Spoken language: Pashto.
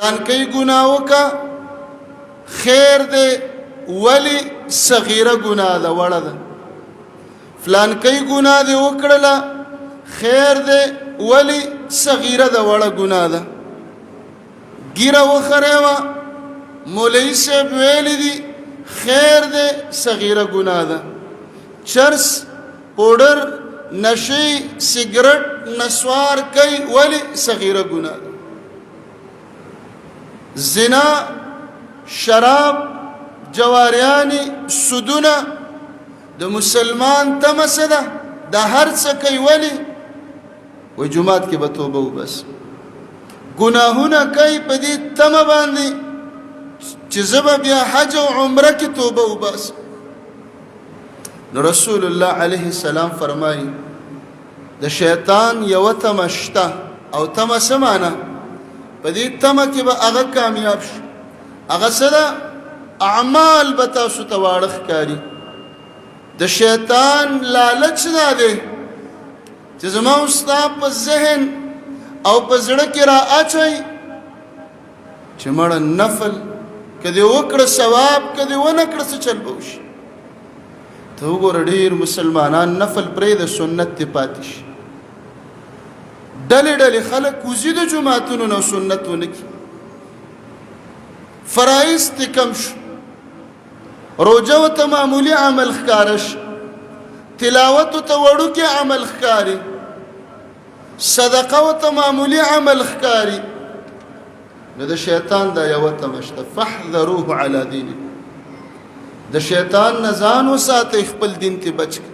پلانکی ګناه وکا، خیر دی، ولی صغیره ګناه ده، وړه ده. فلانکی ګناه دی وکړله، خیر دی، ولی صغیره ده، وړه ګناه ده. ګیره وخره وا، مولوی صاحب ویل دي، خیر دی، صغیره ګناه ده. چرس، پودر، نشي، سیګریټ، نسوار کوي، ولی صغیره ګناه ده. زنا، شراب، جواریانی، سودونه، د مسلمان تمه څه ده؟ د هر څه کوي، ولی وای جمعات کې به توبه وبس. ګناهونه کوي په دې تمه باندې چې زه به بیا حج او عمره کې توبه وبس. نو رسول الله علیه السلام فرمایي، د شیطان یو تمه شته، او تمه څه معنا؟ په دې تمه کې به هغه کامیاب شي. هغه څه ده؟ اعمال به تاسو ته واړه ښکاري. د شیطان لالچ دا دی چې زما او ستا په ذهن او په زړه کې را اچوي چې مړه نفل که دې وکړه ثواب، که دې ونه کړه څه چل به وشي؟ ته وګوره، ډېر مسلمانان نفل پرې د سنت ته پاتې شي. ډلې ډلې خلک وځي د جوماتونو نه، سنت ونه کړي، فرایض ته کم شو، روژه ورته معمولي عمل ښکاره شي، تلاوت ورته وړوکی عمل ښکاري، صدقه ورته معمولي عمل ښکاري. نو د شیطان دا یوه تمه شته، فاحذروه علی دینکم. د شیطان نه ځان وساتئ، خپل دین ته بچ کړئ.